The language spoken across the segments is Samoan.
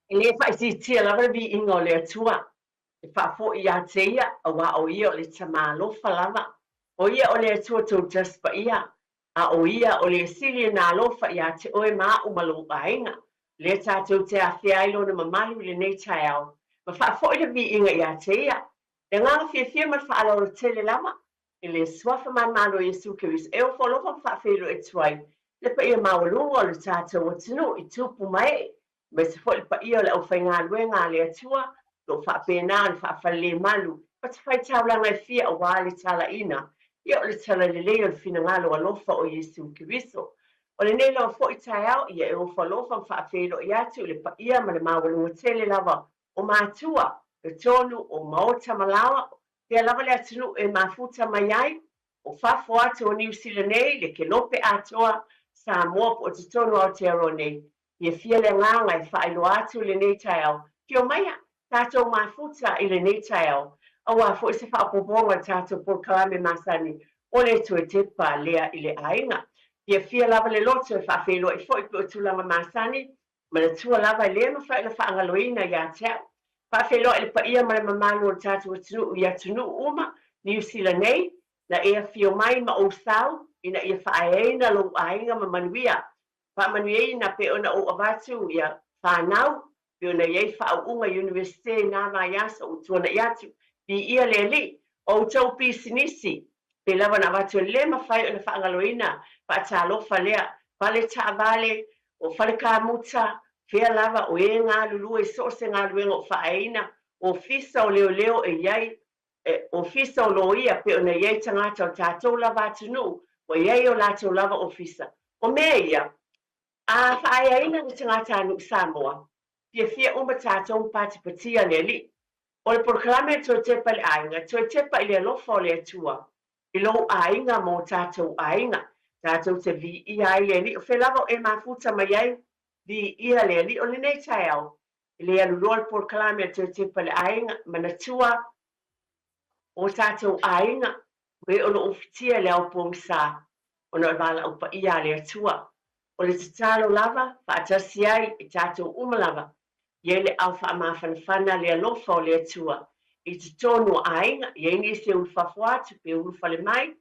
E le faaitiitia lava le viiga o le Atua e faafoi ia te Ia, aua o Ia o le Tama alofa lava. O Ia o le Atua tou tasi paia, a o Ia o le sili ona alofa ia te oe ma aʻu ma lou aiga. Lea tatou te afea ai Lona mamalu i lenei taeao, ma faafoi le viiga ia te Ia. Le agaga fiafia ma le faaaloalo tele lava i le Suafa manumalo o Iesu Keriso e ofo alofa ma faafeiloai atu ai le paia maualuga o le tatou atunuu i tupu ma ee, aemaise foi le paia o le aufaigaluega a le Atua o lo o faapena ona faafalelemalu fatafaitaulaga e fia aua le talaina ia o le talalelei o le finagalo alofa o Iesu Keriso. O lenei lava foi taeao ia e ofo alofa ma faafeiloai atu i le paia ma le maualuga tele lava o matua, totonu o maota ma laoa, Pea lava le atunuu e mafuta mai ai, o fafo atu o Niu Sila nei, le kelope atoa, Samoa po o totonu o Aotearoa nei. Fiafia le agaga e faailoa atu i lenei taeao, afio maia, tatou mafuta i lenei taeao, aua foi se faaopoopoga o le tatou polokalame masani o le toe tepa lea i le aiga. Fiafia lava le loto e faafeiloai foi pe o tulaga masani Manatua lava e le mafai ona faagaloina ia te au. Faafeiloai le paia ma le mamalu o le tatou atunuu i atunuu uma, Niu Sila nei, na e afio mai ma ou sau ina ia faaeaina lou aiga ma manuia. Faamanuiaina pei ona ou avatu ia fanau, pei ona i ai faauuga Universite i nā vaiaso ua tuanai atu. Viia le Alii, o outou pisinisi, pei lava ona avatu e le mafai ona faagaloina faatalofa lea, fale taavale, O fale kamuta, fea lava o e galulue i so o se galuega o faaeaina, ofisa o leoleo e i ai, ofisa o loia pei ona i ai tagata o tatou lava atunuu ua i ai o latou lava ofisa. O mea ia, a faaeaina le tagatanuu Samoa, fiafia uma tatou ma patipatia le Alii. O le polokalame e toe tepa i le aiga, toe tepa i le alofa o le Atua i lou aiga ma o tatou aiga. Tatou te viia ai le Alii. O fea lava o e mafuta mai ai, viia le Alii. O lenei taeao, e le alu loa le polokalame a toe tepa i le aiga, manatua o tatou aiga, o e o lo o ufitia i le ao pogisa ona o le valaau paia a le Atua. O le tatalo lava, faatasi ai i tatou uma lava, i ai le ao faamafanafana le alofa o le Atua i totonu o aiga, i ai nisi e ulufafo atu pe ulufale mai,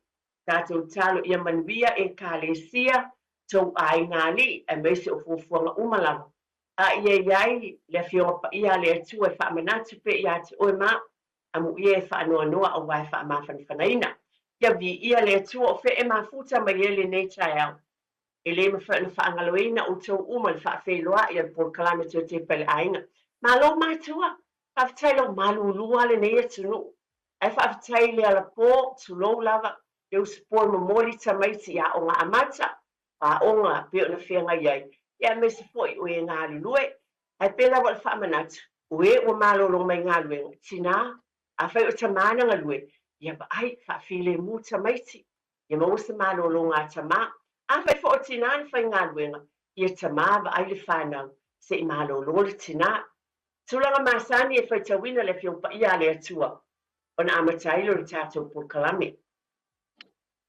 tatou tatalo ia manuia Ekalesia, tou aiga alii, aemaise o fuafuaga uma lava. A ia i ai le Afioga Paia a le Atua e faamanatu pea ia te oe ma au, amuia e faanoanoa aua e faamafanafanaina. Ia viia le Atua o fea e mafuta mai ai lenei taeao. E le mafai ona faagaloina outou uma i le faafeiloai o le polokalame toe tepa i le aiga. Malo matua! Faafetai lou malulu a lenei atunuu. Ae faafetai i le alapō, tulou lava, le usupo e momoli tamaiti i aoga amata, aoga pei ona feagai ai, ia aemaise foi o e galulue. Ae pei lava o le faamanatu, o e ua malolo mai galuega, tinā, afai o tamā na galue, ia vaai, faafilemu tamaiti, Ia maua se malologa a tamā. Afai foi o tinā na faigaluega, ia tamā vaai le fanau, se i malolo le tinā. Tulaga masani e faitauina le Afioga Paia a le Atua ona amata ai lea o le tatou polokalame.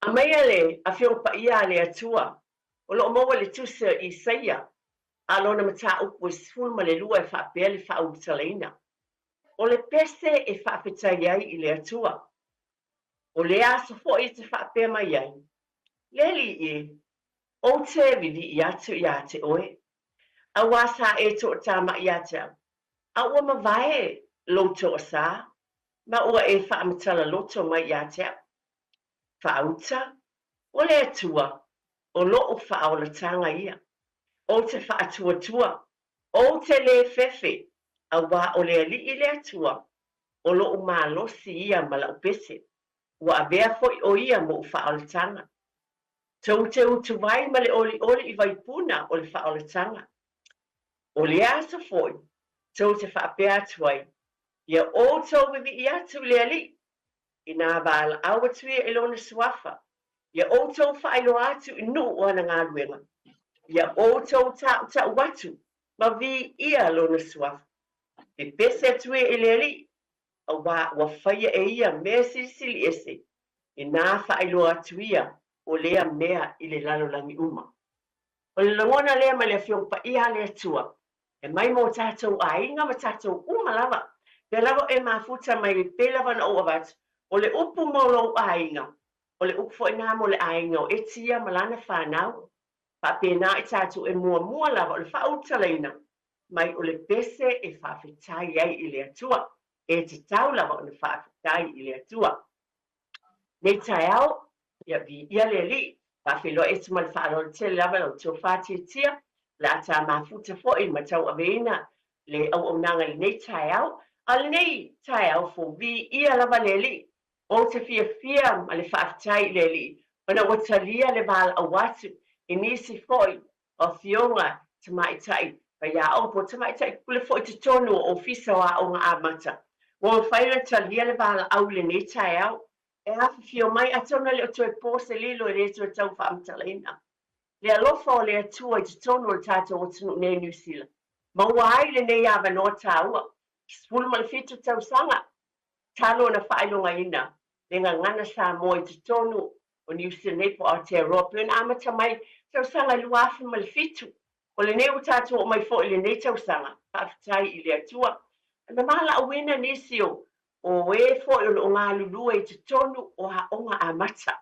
Aumaia le Afioga Paia a le Atua o lo o maua i le Tusi o Isaia a lona mataupu e 12 e faapea le faaulutalaina, O le pese e faafetai ai i le Atua. O lea aso foi e te faapea mai ai, Le Alii e, ou te vivii atu iā te oe, auā sa e toʻatāmaʻi iā te au, a ua mavae lou toʻasā, ma ua e faamatala loto mai iā te au. Faauta, o le Atua, o loʻu faaolataga ia. Ou te faatuatua, ou te lē fefe, auā o le Alii le Atua, O loʻu malosi ia ma laʻu pese, ua avea foi ʻo ia moʻu faaolataga. Tou te utuwai ma le ʻoliʻoli i Waipuna o le faaolataga. O lea aso foi, tou te faapea atu ai, Ia outou vivii atu i le Alii, inā valaau atu ia i lona suafa, ia outou faailoa atu i nuu o ana galuega, ia outou taʻutaʻu atu ma viia lona suafa. Pepese atu ia i le Alii, auā ua faia e ia mea silisili ese, inā faailoa atu ia o lea mea i le lalolagi uma. O le lagona lea mai le Afioga Paia a le Atua. E mai mo tatou aiga ma tatou uma lava. Pea lava e mafuta mai pei lava ona ou avatu, o le upu mo lou aiga, o le upu foi na mo le aiga o Eti ia ma lana fanau. Faapena i tatou e muamua lava o le faaulutalaina mai o le pese e faafetai ai i le Atua. E tatau lava ona faafetai i le Atua. Nei taeao, ia viia le Alii, faafeiloai atu ma le faaaloalo tele lava lau tofa Tiatia, o le a ta mafuta foi ma tauaveina le auaunaga i lenei taeao. A o lenei taeao fou, viia lava le Alii. Ou te fiafia ma le faafetai i le Alii ona ua talia le valaau atu i nisi foi o afioga tamaitai faiaoga po o tamaitai pule foi i totonu o Ofisa o Aoga Amata. Ua mafai ona talia le valaau i lenei taeao e afifio mai, atonu e le o toe po se lilo e le toe tau faamatalaina le alofa o le Atua i totonu o le tatou atunuu nei o Niu Sila. Maua ai lenei avanoa taua, 17 tausaga talu ona faailogaina le gagana Samoa i totonu o Niu Sila nei po o Aotearoa pei ona amata mai i tausaga e 2007. O lenei ua tatou oo mai foi i lenei tausaga, faafetai i le Atua. Na valaauina nisi o o e foi o lo o galulue i totonu o aoga amata.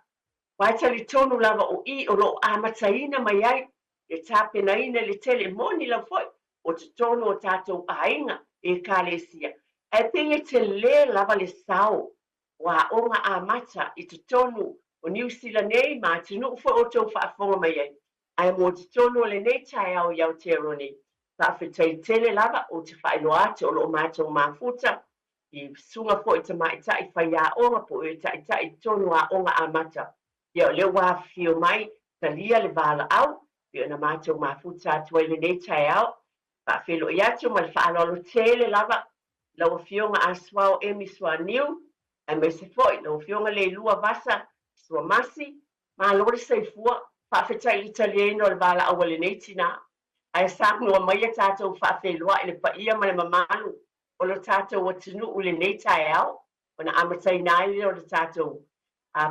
Aua e talitonu lava o i o lo o amataina mai ai le tapenaina i le tele, e moni lava foi o totonu o tatou aiga i Ekalesia, ae pei e tele lava le sao o aoga amata i totonu o Niu Sila nei ma atunuu foi o outou faafofoga mai ai. Ae mo totonu o lenei taeao i Aotearoa nei, faafetai tele lava, ou te faailoa atu o lo o matou mafuta i susuga foi tamaitai faiaoga po o e taitai i totonu o aoga amata. Ia o lea ua afifio mai, talia le valaau, pei ona matou mafuta atu ai i lenei taeao. Faafeiloai atu ma le faaaloalo tele lava lau Afioga Asuao Emi Suaniu, aemaise foi lau Afioga Leilua Vasa Suamasi, malo le soifua, faafetai i le taliaina o le valaau a lenei tina, ae saunoa maia tatou faafeiloai i le paia ma le mamalu o lo tatou atunuu i lenei taeao, ona amataina ai lea o le tatou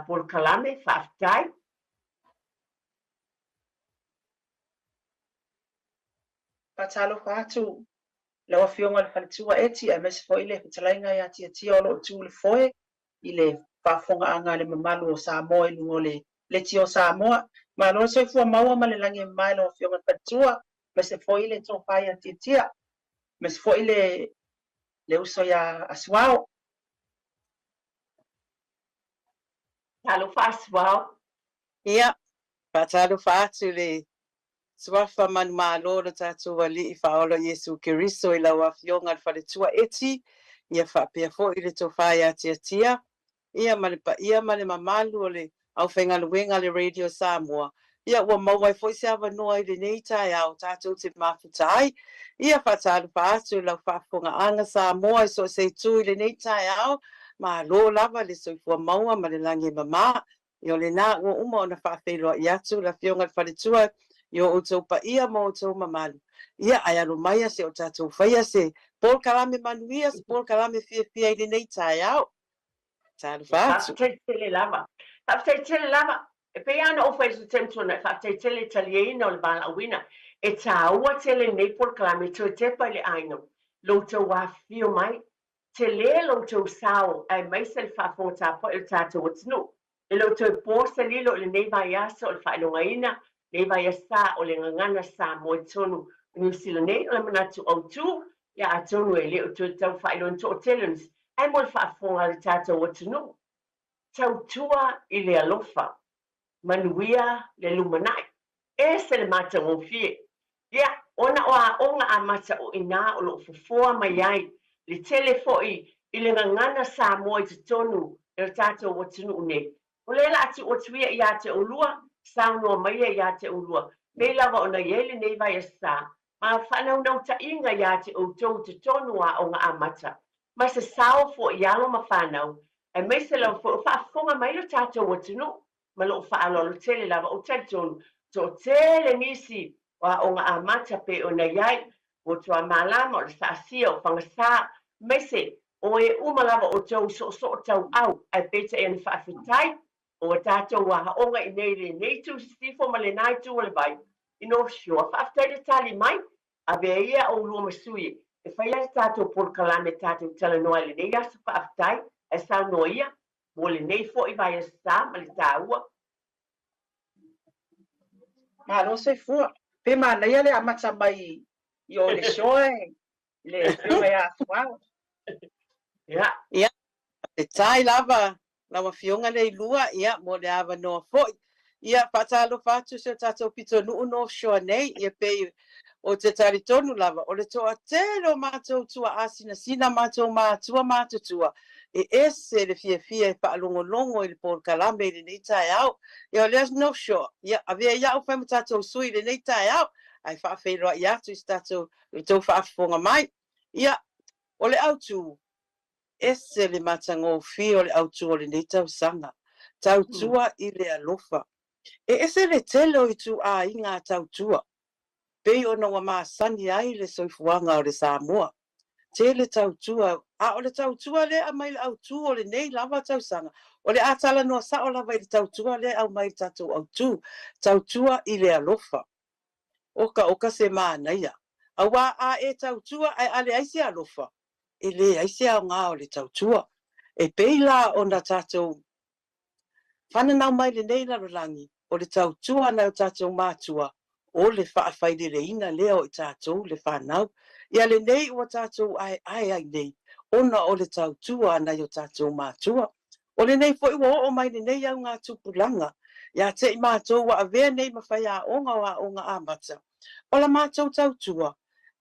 polokalame. Faafetai. Faatalofa atu Lau Afioga i le Faletua Eti aemaise foi le fetalaiga ia Tiatia o lo o tu i le foe i le faafofogaaga a le mamalu o Samoa i luga o le Leitio o Samoa. Malo le soifua maua ma le lagi e mama i lau Afioga i le Faletua, aemaise foi le tofa ia Tiatia, aemaise foi le le uso ia Asuao. Talofa Asuao. Ia, faatalofa atu le Suafa manumalo lo tatou Alii Faaola Iesu Keriso i lau Afioga le Faletua Eti, ia faapea foi le Tofa ia Tiatia, ia ma le paia ma le mamalu o le aufaigaluega a le Radio Samoa, ia ua maua ai foi se avanoa i lenei taeao tatou te mafuta ai. Ia faatalofa atu i lau faafofogaaga Samoa i so o se itu i lenei taeao, malo lava le soifua maua ma le lagi e mama. Ia o lena ua uma ona faafeiloai atu le Afioga i le Faletua i o outou paia ma outou mamalu. Ia, ae alo maia se o tatou faia se polokalame manuia, se polokalame fiafia i lenei taeao. Talofa atu. Faafetai tele lava. Faafetai tele lava. E pei lava ona ou fai atu i le taimi tuanai, faafetai tele i le taliaina o le valaauina. E taua tele lenei polokalame e toe tepa i le aiga, lo outou afifio mai, Tele lo outou sao aemaise le faafofoga tapuai o le tatou atunuu. E le o toe po se lilo i lenei vaiaso o le faailogaina, lenei vaiasa o le gagana Samoa i totonu o Niu Sila nei. O le manatu autu, ia atonu e le o toe tau faailoa toatele o nisi, ae mo le faafofoga a le tatou atunuu. Tautua i le alofa. Manuia le lumanai. Ese le matagofie. Ia, ona o aoga amata o inā o lo o fofoa mai ai le tele foi i le gagana Samoa i totonu o le tatou atunuu nei. O lea la a tuu atu ia ia te oulua, saunoa mai ia ia te oulua, pei lava ona i ai lenei vaiasa ma faanaunautaiga ia te outou i totonu o aoga amata, ma se sao foi i alo ma fanau, aemaise lava foi o faafofoga mai lo tatou atunuu. Ma lou faaaloalo tele lava, ou talitonu, toatele nisi o aoga amata pei ona i ai, ua tuamalama, o le saasia, o Fagasa, aemaise o e uma lava outou i soosoo tauau, ae peitai ane faafetai o a tatou aoga i nei i lenei itu i sisifo ma lena itu o le vai i North Shore. Faafetai le tali mai. Avea ia oulua ma sui e faia le tatou polokalame tatou talanoa i lenei aso faafetai ae saunoa ia mo lenei foi vaiaso sa ma le taua. Malo soifua. Pe manaia le amata mai i o i le show e le afioga ia Asuao. Ia. Ia, faafetai lava lau Afioga Leilua, ia, mo le avanoa foi. Ia, faatalofa atu si o tatou pitonuu North Shore nei, ia pei ou te talitonu lava, o le toatele o matou tuaa sinasina matou matua matutua, e ese le fiafia e faalogologo i le polokalame i lenei taeao. Ia, o lea North Shore, ia, avea ia au fai ma tatou sui i lenei taeao, ae faafeiloai atu i se tatou, i le tou faafofoga mai. Ia, o le autu, Ese le matagofie o le autu o lenei tausaga, tautua i le alofa. E ese le tele o ituaiga tautua, pei ona ua masani ai le soifuaga o le Samoa. Tele tautua, a o le tautua lea e aumai i le autu o lenei lava tausaga, o le a talanoa sao lava i le tautua lea e aumai i le tatou autu, tautua i le alofa. Oka oka se manaia, aua a e tautua ae a leai se alofa, e leai se aoga o le tautua. E pei la ona tatou fananau mai lenei lalolagi, o le tautua a nai o tatou matua, o le faafaileleina lea o i tatou le fanau. Ia lenei ua tatou aeae ai nei, ona o le tautua a nai o tatou matua. O lenei foi ua oo mai lenei augatupulaga ia te i matou ua avea nei ma faiaoga o Aoga Amata, O la matou tautua,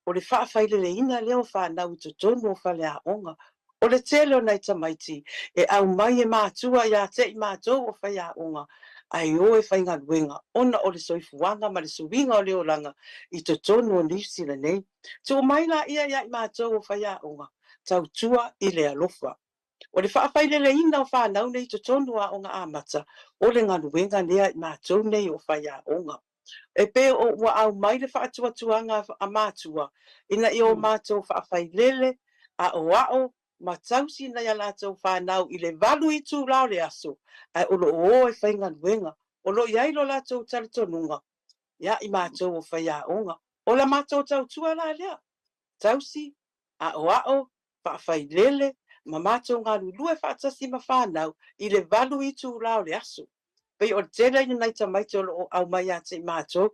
o le faafaileleina lea o fanau i totonu o faleaoga. O le tele o nai tamaiti e aumai e matua ia te i matou o faiaoga ae o e faigaluega ona o le soifuaga ma le suiga o le olaga i totonu o Niu Sila nei. Tuu mai laia ia i matou o faiaoga, tautua i le alofa. O le faafaileleina o fanau nei i totonu o Aoga Amata, o le galuega lea i matou nei o faiaoga. E pei o ua aumai le faatuatuaga a matua ina ia o matou faafailele, aʻoaʻo, ma tausi nai a latou fanau i le valu itula o le aso, ae o lo o o e faigaluega. O lo o i ai lo latou talitonuga ia i matou o faiaoga. O la matou tautua la lea, tausi, aʻoaʻo, faafailele, ma matou galulue faatasi ma fanau i le valu itula o le aso. Pei o le tele ia nai tamaiti o lo o aumai ia te i matou.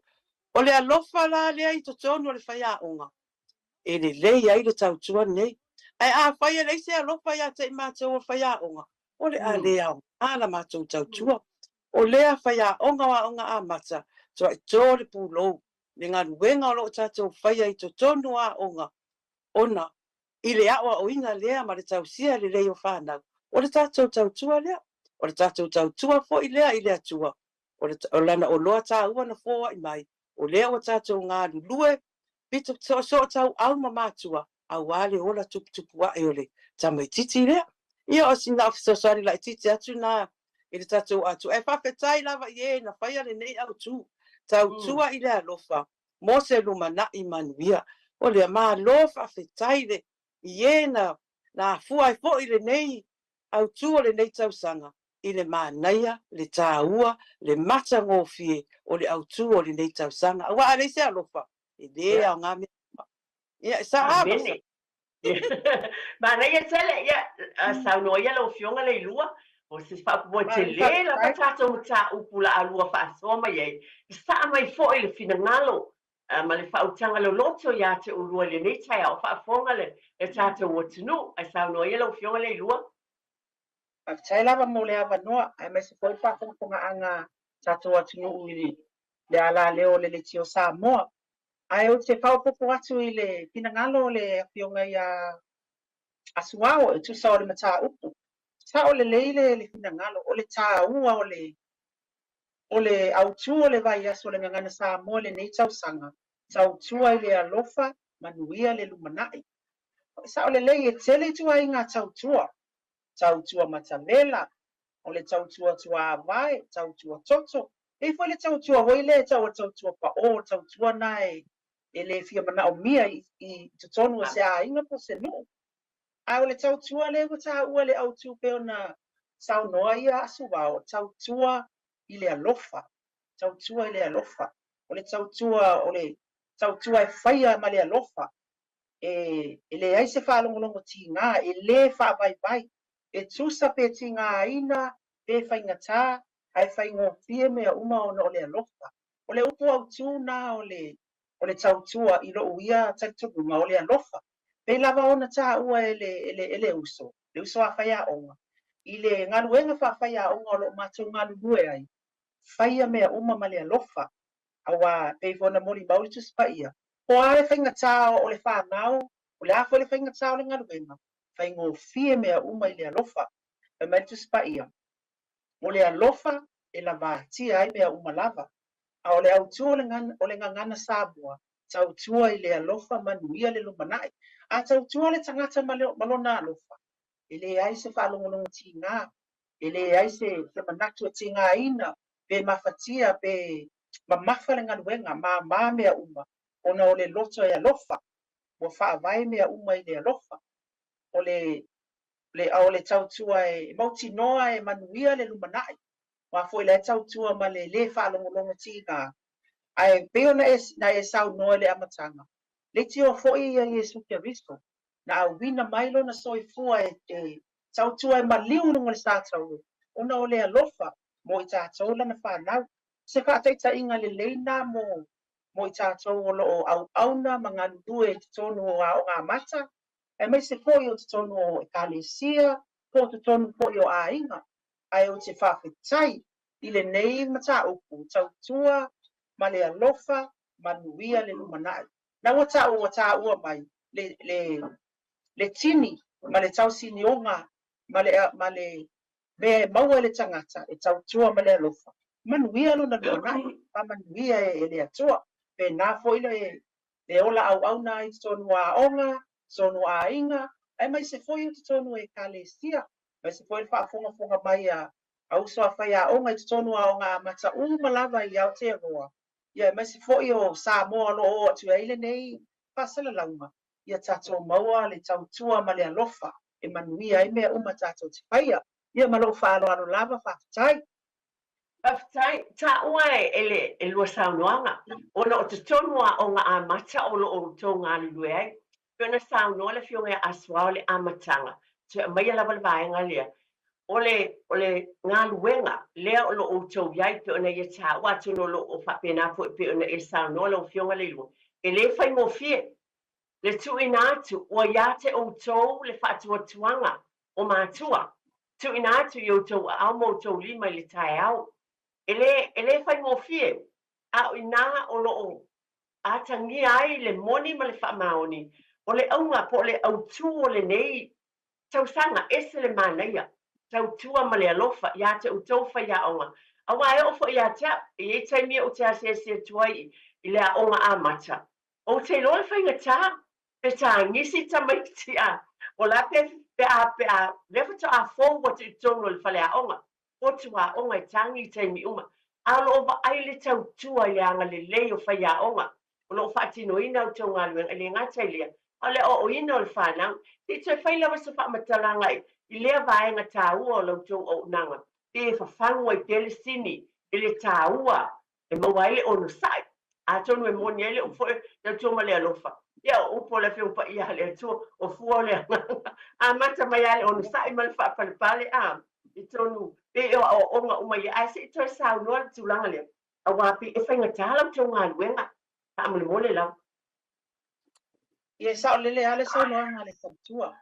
O le alofa la lea i totonu o le faiaoga e lelei ai le tautua lenei. Ae afai e leai se alofa ia te i matou o le faiaoga, o le a le aoga la matou tautua. O lea faiaoga o Aoga Amata, tuai to le pulou, le galuega o lo o tatou faia i totonu o aoga, ona i le aoaoina lea ma le tausia lelei o fanau, o le tatou tautua lea. O le tatou tautua foi lea i le Atua, o, le, o Lana oloa taua na foai mai, o lea ua tatou galulue pito soosoo tauau ma matua, aua le ola tuputupu ae o le tamaitiiti lea. Ia, o sina fesoasoani laitiiti atu na i le tatou autu. Ae faafetai lava i e na faia lenei autu, tautua i le alofa, mo se lumanai manuia. O lea, malo faafetai le i e na na afua ai foi lenei autu o lenei tausaga i le manaia, le taua, le matagofie o le autu o lenei tausaga. Aua a leai se alofa, e le aoga mea uma. Ia, e sao lava. Amene. Manaia tele, ia, saunoa ia lau Afioga Leilua, o se faaopoopo tele lava tatou mataupu laalua faasoa mai ai, e saa mai foi le finagalo ma le faautaga loloto ia te oulua i lenei taeao, faafofoga le tatou atunuu. Ae saunoa ia lau Afioga Leilua. Faafetai lava mo le avanoa aemaise foi le faafogafogaaga a tatou atunuu i le alaleo o le Leitio Samoa. Ae ou te faaopoopo atu i le finagalo o le Afioga ia Asuao e tusa o le mataupu. Sao lelei le finagalo, o le taua o le o le autu o le vaiaso o le Gagana Samoa i lenei tausaga, tautua i le alofa, manuia le lumanai. Sao lelei, e tele ituaiga tautua, tautua matavela, o le tautua tuaavae, tautua toto, e i ai foi le tautua foi lea e tau o le tautua paʻō, o le tautua na e e le fia manaomia i i totonu o se aiga po o se nuu. Ae o le tautua lea ua taua e le autu pei ona saunoa ia Asuao, o tautua i le alofa, tautua i le alofa. O le tautua o le Tautua e faia ma le alofa, e leai se faalogologo tiga, e lē faavaivai, e tusa pe tigaina pe faigata, ae faigofie mea uma ona o le alofa. O le upu autu na o le o le tautua i lou ia talitonuga o le alofa. Pei lava ona taua e le e le e le uso, le uso a faiaoga, i le galuega faafaiaoga o lo o matou galulue ai, faia mea uma ma le alofa, aua pei foi ona molimau le Tusi Paia, po o a le faigata o le fanau, o le a foi le faigata o le galuega, faigofie mea uma i le alofa. Fai mai le Tusi Paia, O le alofa e lavatia ai mea uma lava, a o le autu o le o le gagana Samoa, tautua i le alofa manuia le lumanai. A tautua le tagata ma le ma lona alofa, e leai se faalogologo tiga, e leai se se manatu e tigaina pe mafatia pe mamafa le galuega, māmā mea uma, ona o le loto e alofa, ua faavae mea uma i le alofa. O le le a o le tautua e mautinoa e manuia le lumanai, aua foi la e tautua ma le lē faalogologo tiga. Ae pei ona e na e saunoa i le amataga, leitioa foi ia Iesu Keriso, na auina mai lona soifua e e tautua e maliu i luga o le sa taue, ona o le alofa mo i tatou lana fanau. Se faataitaiga lelei na mo mo i tatou o lo o auauna ma galulue i totonu o Aoga Amata, aemaise foi o totonu o Ekalesia, po o totonu foi o aiga. Ae ou te faafetai i lenei mataupu, tautua ma le alofa, manuia le lumanai. Na ua tau ua taua mai le, le, le tini ma le tausinioga ma le, ma le mea e maua e le tagata e tautua ma le alofa, manuia lona lumanai, faamanuia e, e le Atua. Pēnā foi le, le ola auauna ai i totonu o aoga, totonu o aiga, aemaise foi o totonu o Ekalesia, aemaise foi le faafogafoga mai a a uso a faiaoga i totonu o aoga amata uma lava i Aotearoa, ia aemaise foi o Samoa o lo o oo atu ai lenei faasalalauga, ia tatou maua le tautua ma le alofa e manuia ai mea uma tatou te faia. Ia ma lou faaaloalo lava, faafetai. Faafetai. Taua e le elua saunoaga, ona o totonu o aoga amata o lo o outou galulue ai. Pei ona saunoa le Afioga ia Asuao i le amataga, toe aumaia lava le vaega lea, o le, o le galuega lea o lo o outou i ai, pei ona ia taua, atonu o lo o faapena foi pei ona e saunoa lau Afioga Leilua, e le faigofie le tuuina atu ua ia te outou le faatuatuaga o matua, tuuina atu i outou aao ma outou lima i le taeao. E le, e le faigofie, a o inā o lo o atagia ai le moni ma le faamaoni, o le auga po o le autū o lenei tausaga, ese le manaia, tautua ma le alofa ia te outou faiaoga, aua e oo foi ia te au, e i ai taimi ou te asiasi atu ai i le aoga amata, ou te iloa le faigata, pe tagisi tamaiti a, o la pe, pe a, pe a, lea faatoa fou atu i totonu o le faleaoga, potu aoga e tagi i taimi uma, a o lo o vaai le tautua i le agalelei o faiaoga o lo o faatinoina a outou galuega, e le gata i lea, a o le aoaoina o le fanau. Se i toe fai lava se faamatalaga i lea vaega taua o la outou auaunaga, pe fafagu ai pea le sini i le taua e maua ai le onosai. Atonu e moni ai le upu foi, tautua ma le alofa. Ia, o upu o le Afioga Paia a le Atua, o fua o le agaga. Amata mai lava le onosai ma le faapalepale, a, i tonu, pei o aoaoga uma ia, ae se i toe saunoa le tulaga lea, aua pei e faigata la outou galuega, faamolemole lava. Ia, e saolele lava le saunoaga a le faletua.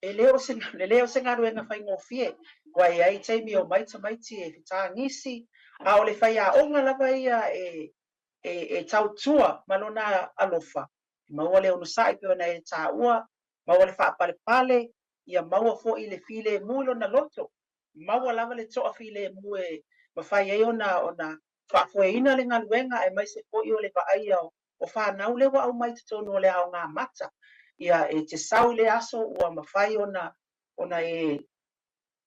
E le o se, e le o se galuega faigofie, aua e i ai taimi e omai tamaiti e fetagisi, a o le faiaoga lava ia e, e, e tautua ma lona alofa, e maua le onosai pei ona e taua, maua le faapalepale, ia maua foi le filemu i lona loto, maua lava le toafilemu e mafai ai ona, ona faafoeina le galuega aemaise foi o le vaaia o fanau lea ua aumai i totonu o le aoga amata. Ia, e te sau i le aso ua mafai ona ona e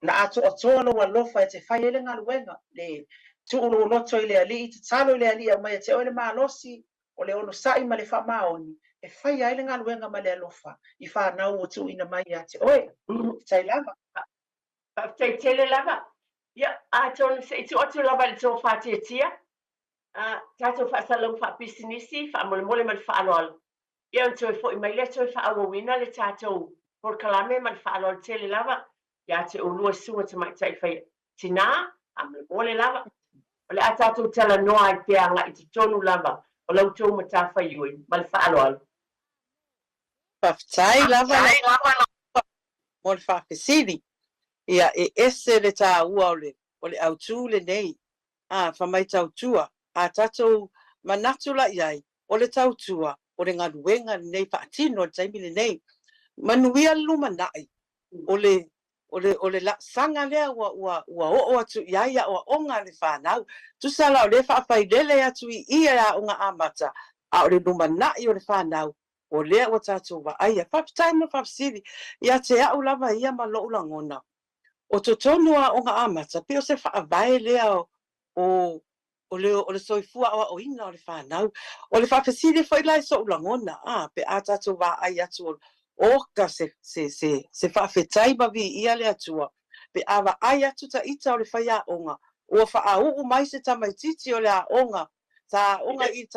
na atoatoa lou alofa e te fai ai le galuega, le tuu lou loto i le Alii, tatalo i le Alii e aumai ia te oe le malosi o le onosai ma le faamaoni e faia ai le galuega ma le alofa i fanau ua tuuina mai ia te oe. Faafetai lava. Faafetai tele lava. Ia, atonu se i tuu atu lava i le tofa tiatia. Tatou faasalalauga faapisinisi, faamolemole ma le faaaloalo. Ia ona toe foi mai lea toe faaauauina le tatou polokalame ma le faaaloalo tele lava ia te oulua susuga tamaitai fai tinā, faamolemole lava. O le a tatou talanoa ai pea agai i totonu lava o la outou matafaioi ma le faaaloalo. Faafetai lava mo le faafesili. Ia, e ese le taua o le o le autu lenei, a, fai mai tautua, a tatou manatu la i ai, o le tautua, o le galuega lenei faatino i le taimi lenei. Manuia le lumanai, o le, o le, o le laasaga lea ua, ua, ua oo atu i ai aoaoga a le fanau. Tusa la o lea e faafailele atu i i e Aoga Amata, a o le lumanai o le fanau, o lea ua tatou vaaia. Faafetai mo le faafesili. Ia te au lava ia ma lou lagona, O totonu o Aoga Amata, pei o se faavae lea o o le o le soifua aoaoina o le fanau. O le faafesili foi la i soʻu lagona, a, pe a tatou vaai atu o oka se se se se faafetai ma viia le Atua, pe a vaai atu ta ita o le faiaoga, ua faauu mai se tamaitiiti o le aoga, sa aoga i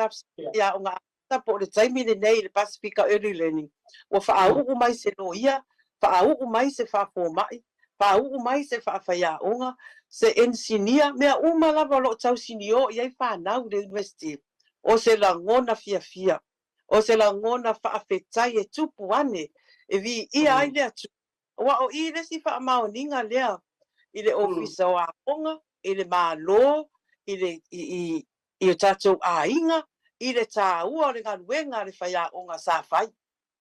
i Aoga po o le taimi lenei i le Pasifika Early Learning, ua faauu mai se loia, faauu mai se faafomai, faauu mai se faafaiaoga, se enisinia, mea uma lava o lo o tausinio i ai fanau i le University. O se lagona fiafia, o se lagona faafetai e tupu ane e viia ai le Atua. Aua o i le isi faamaoniga lea i le Ofisa o Aoga, i le Malo, i le, i, i, i o tatou aiga i le taua o le galuega a le faiaoga sa fai.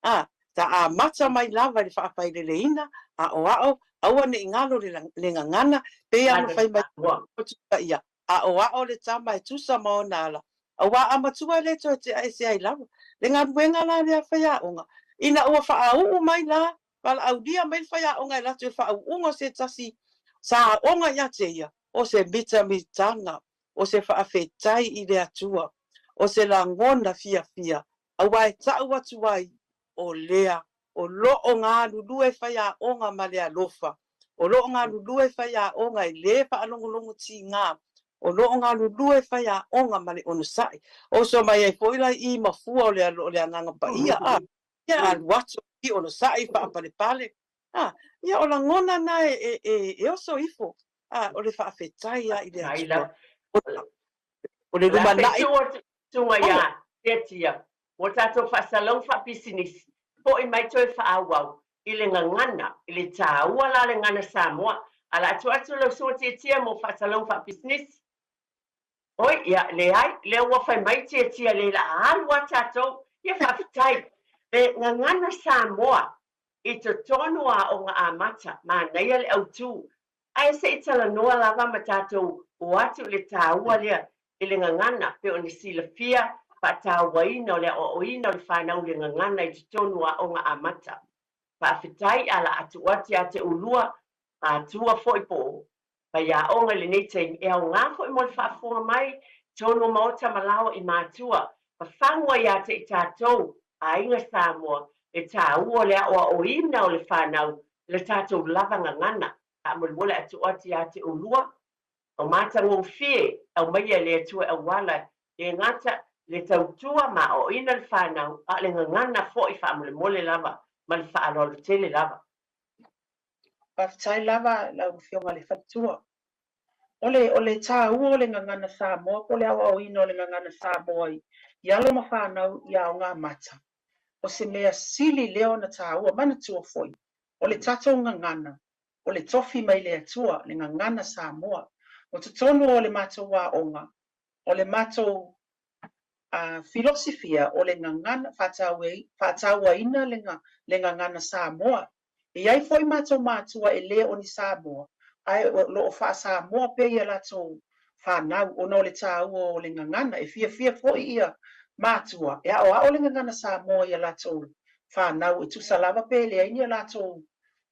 A, sa amata mai lava i le faafaileleina, aoao, aua ne i galo le, le gagana, pei lava ona fai mai ia, aoao le tama e tusa ma ona ala, aua a matua e le toe tea ese ai lava. Le galuega la lea a faiaoga, ina ua faauu mai la, valaaulia mai le faiaoga e alu atu e faauuga o se tasi sa aoga ia te ia, o se mitamitaga o se faafetai i le Atua, o se lagona fiafia, aua e tau atu ai, o lea, o lo o galulue faiaoga ma le alofa, o lo o galulue faiaoga e lē faalogologo tigā, o lo o galulue faiaoga ma le onosai. Oso mai ai foi la i i mafua o le o le Agaga Paia, a, ia alu atu i onosai, faapalepale, a, ia o lagona na e, e, e, e oso ifo, A, o le faafetai lava i le Atua. O le lumanai. Susuga ia Tiatia, ua tatou faasalau faapisinisi, foi mai toe faaauau i le gagana, i le taua la le gana Samoa. A la atu atu lau Susuga Tiatia mo faasalau faapisinisi. Oi, ia, leai, lea ua fai mai Tiatia le la alu a tatou. Ia faafetai. Le gagana Samoa i totonu o Aoga Amata, manaia le autu. Ae se i talanoa lava ma tatou o atu i le taua lea i le gagana pei ona silafia faatauaina o le aoaoina o le fanau i le gagana i totonu o Aoga Amata. Faafetai a la atu atu ia te ulua matua foi po o faiaoga i lenei taimi e aoga foi mo le faafofoga mai totonu o maota ma laoa i matua fafagu ai ia te i tatou aiga Samoa le taua o le aoaoina o le fanau i le tatou lava gagana. Faamolemole atu atu ia te oulua, o matagofie e aumaia e le Atua e auala e gata le tautua ma aoaoina le fanau, a o le gagana foi faamolemole lava ma le faaaloalo tele lava. Faafetai lava lau Afioga i le Faletua. O le, o le taua o le gagana Samoa po o le aoaoina o le gagana Samoa i, i alo ma fanau i Aoga Amata, o se mea sili lea ona taua. Manatua foi, o le tatou gagana, o le tofi mai le Atua, le gagana Samoa. O totonu o le matou aoga, o le matou filosifia, o le gagana, faatauaina le gagana Samoa. E i ai foi matou matua e le o ni Samoa, ae o lo o faa-Samoa pea ia latou fanau ona o le taua o le gagana. E fiafia foi ia matua e aoao le gagana Samoa i a latou fanau e tusa lava pe leai ni a latou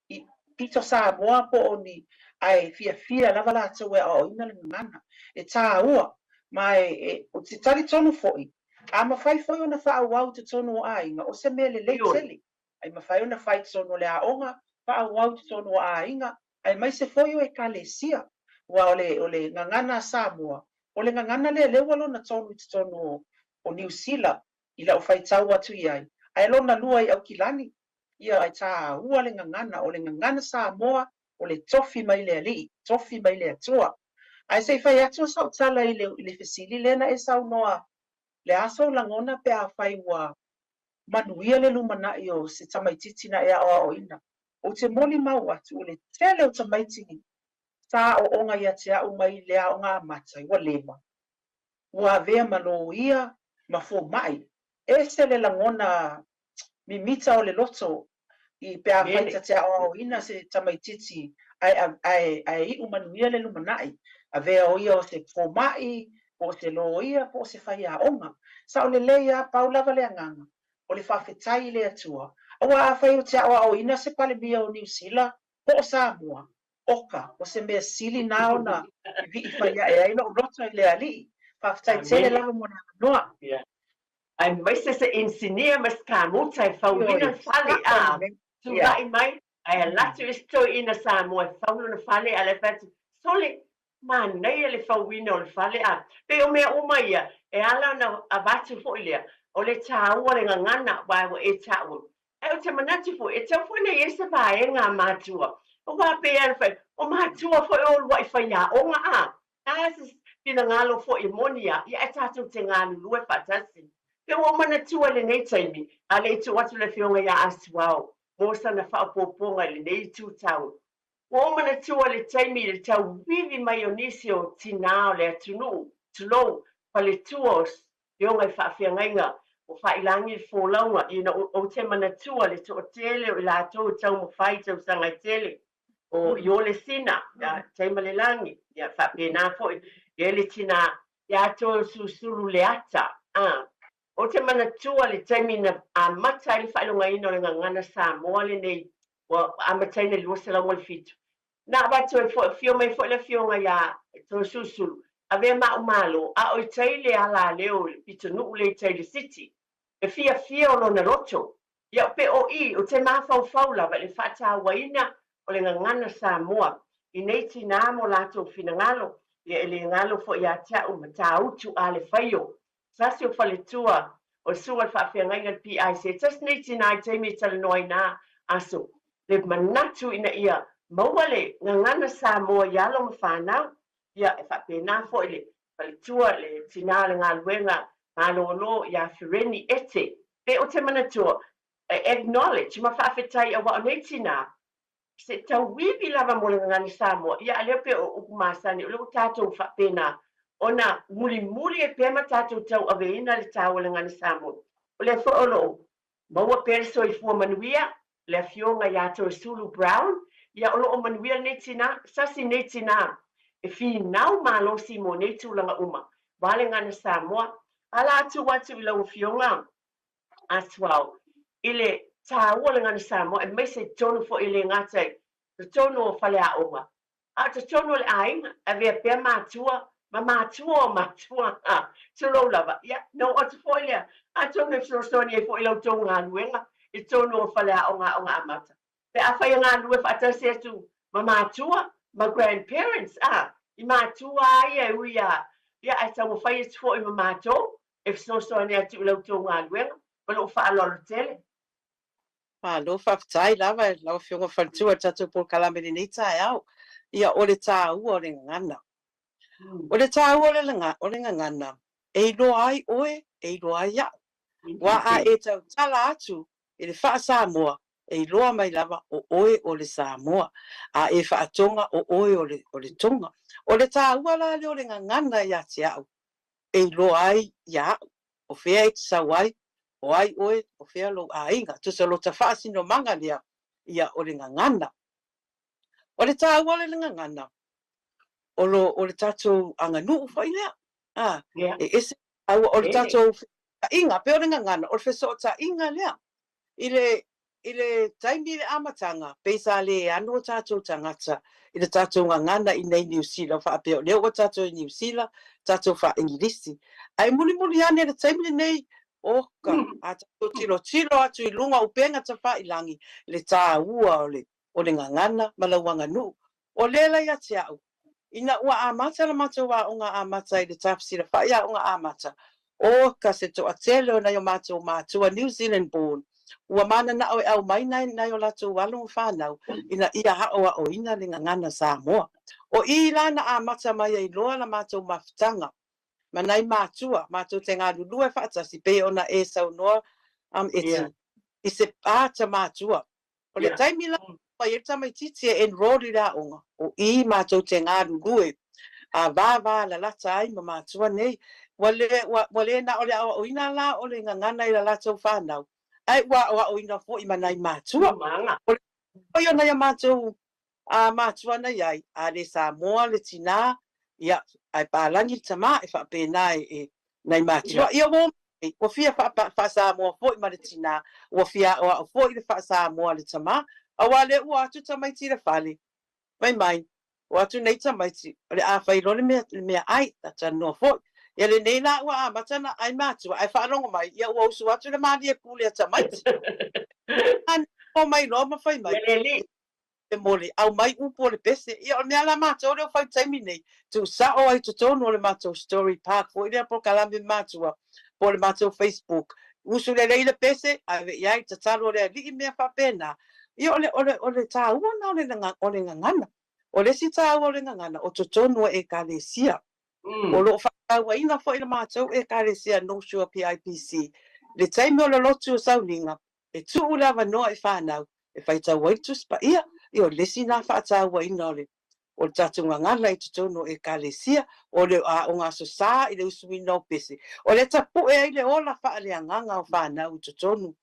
i pito Samoa po o ni, ae fiafia lava latou e aoaoina le gagana. E taua, ma e, ou te talitonu foi, a mafai foi ona faaauau i totonu o aiga, o se mea lelei tele. Ai mafai ona fai i totonu o le aoga, faaauau i totonu o aiga, aemaise foi o Ekalesia. Aua o le, o le gagana a Samoa, O le gagana lea lea ua lona tolu i totonu o o Niu Sila i lau faitau atu i ai, ae lona lua i Aukilani. Ia, e tāua le gagana, o le gagana Samoa, o le tofi mai le Alii, tofi mai le Atua. Ae se i fai atu sau tala i le i le fesili lea na e saunoa, le a sou lagona pe afai ua manuia le lumanai o se tamaitiiti na e aoaoina? Ou te molimau atu, o le tele o tamaiti sa aoaoga ia te au mai le aoga amata, ua leva, ua avea ma loia ma fomai. Ese le lagona mimita o le loto i pe afai ta te aoaoina se tamaitiiti ae ae ae iu manuia le lumanai, avea o ia o se fomai, po o se loia, po o se faiaoga. Sao lelei a, pau lava le agaga, o le faafetai i le Atua. Aua afai ou te aoaoina se Palemia o Niu Sila po o Samoa, oka, o se mea sili na ona vivii fai ae ai lou loto i le Alii. Faafetai tele lava mo le avanoa. Aemaise se inisinia ma se kamuta e fauina le fale a tulai mai ae alu atu isi toeaina Samoa e fau lona fale a la e fai atu, Sole, manaia le fauina o le fale a. Pei o mea uma ia e ala ona avatu foi lea o le taua o le gagana aua ua e taua. Ae ou te manatu foi, e tatau foi ona i ai se vaega a matua, aua pei lava ona fai, o matua foi o uluai faiaoga a. A se finagalo foi e moni a, ia ae tatou te galulue faatasi. Pe ua ou manatua i lenei taimi, a le i tuu atu le Afioga ia Asuao mo sana faaopoopoga i lenei itu tau. Ua ou manatua le taimi i le tauivi mai o nisi o tinā o le atunuu, tulou, faletua o Afioga i faafeagaiga o Faiilagi le folauga, ina ou te manatua le toatele o i latou e taumafai i tausaga e tele, o Iolesina, ia, Taimalelagi, ia, faapena foi, ia le tinā ia Toeolesulusulu Leata, a. Ou te manatua le taimi na amata ai le faailogaina o le gagana Samoa lenei, ua amataina i le 207. Na avatu ai foi, afio mai foi le afioga ia Toeolesulusulu, avea ma au malo, a o i tai le alaleo i le pitonuu lea i tai i le City. E fiafia o lona loto. Ia pe o i, ou te mafaufau lava i le faatauaina o le gagana Samoa i nei tinā mo latou finagalo, ia e le galo foi ia te au Matautu a le Faio, tasi o faletua o le Susuga i le Faafeagaiga le PIC, tasi nei tinā i taimi e talanoa ai nā aso, le manatu ina ia maua le gagana Samoa i alo ma fanau, ia e faapena foi le faletua, le tinā o le galuega malolo ia Fereni Ete. Pe ou te manatua, e acknowledge ma faafetai aua o nei tinā, se tauivi lava mo le gagana Samoa, ia a lea pei o upu masani, o lea ua tatou faapena ona mulimuli ai pea ma tatou tauaveina le taua o le gagana Samoa. O lea foi o lo o maua pea le soifua manuia, le Afioga ia Toesulu Brown, ia o lo o manuia lenei tinā, sasi nei tinā e finau malosi mo nei tulaga uma, aua le gagana Samoa. Ala atu atu i lau Afioga Asuao, i le tāua o le gagana Samoa, aemaise i totonu foi e le gata i totonu o faleaoga, a o totonu o le aiga, avea pea matua ma matua o matua, tulou lava. Ia, na oo atu foi lea, atonu e fesoasoani ai foi i la outou galuega i totonu o faleaoga aoga amata. Pe afai e galulue faatasi atu ma matua ma grandparents, a, i matua lava ia e ui a, ia, ae taumafai atu foi ma matou e fesoasoani atu i la outou galuega. Ma lou faaaloalo tele. Malo faafetai lava i lau Afioga Faletua i le tatou polokalame i lenei taeao. Ia, o le taua o le gagana. O le taua o le gagana, e iloa ai oe, e iloa ai au. Aua a e tautala atu i le faa-Samoa, e iloa mai lava o oe o le Samoa. A e faa-Toga, o oe o le, o le Toga. O le taua la lea o le gagana ia te au, e iloa ai ia au, o fea e te sau ai, o ai oe, o fea lou aiga. Tusa lota faasinomaga lea, ia o le gagana. O le taua o le gagana, o lo, o le tatou aganuu foi lea. A, e ese taua, o le tatou fesootaiga, pei o le gagana, o le fesootaiga lea. I le, I le taimi i le amataga, pei sa le ano o tatou tagata i le tatou gagana i nei Niu Sila faapea o lea ua tatou i Niu Sila, tatou faa-Igilisi. Ae mulimuli ane i le taimi lenei, oka, a tatou tilotilo atu i luga o upega tafailangi, le taua o le, o le gagana ma lau aganuu. O lea la ia te au, Ina ua amata la matou aoga amata i le tafesilafai aoga amata, o ka se toatele o nai o matou matua New Zealand born, ua mananao e aumai nai nai o latou alo ma fanau ina ia aoaoina le gagana Samoa. O i la na amata mai ai loa la matou mafutaga ma nai matua, matou te galulue faatasi pei ona e saunoa Eti i se ata matua. O le taimi la mai ai le tamaitiiti e enroll i le aoga, o i matou te galulue a vavalalata ai ma matua nei. Ua le, ua, ua le na o le aoaoina la o le gagana i la latou fanau, ae ua aoaoina foi ma nai matua. O le foi o nai a matou a matua na i ai, a le Samoa le tinā, ia, ae palagi le tamā, e faapena e, e nai matua. Ia, ua ua fia faa-Samoa foi ma le tinā, ua fia aoao foi le faa-Samoa le tamā, auā lea ua o atu tamaiti i le fale, fai mai, o atu nei tamaiti, o le a fai loa le mea, le meaai, ta talanoa foi. Ia lenei la ua amata ona ai matua, ae faalogo mai, ia ua usu atu le malie pule a tamaiti. O mai loa ma fai mai. E mole, aumai upu o le pese. Ia o le mea la matou lea ua fai i le taimi nei, tuusao ai i totonu o le matou story park foi lea polokalame matua po o le matou Facebook. Usu lelei le pese, ave i ai, tatalo le alii mea faapena. Ia o le, o le, o le taua na o le, o le gagana. O le isi taua o le gagana, o totonu o Ekalesia. O lo o faatauaina foi le matou Ekalesia North Shore PIPC, le taimi o le lotu o sauniga, E tuu le avanoa i fanau e faitau ai le Tusi Paia, ia o le isi na faatauaina o le o le tatou gagana i totonu o Ekalesia, o le aoga Aso Sa i le usuina o pese, o le tapue ai le ola faaleagaga o fanau i totonu.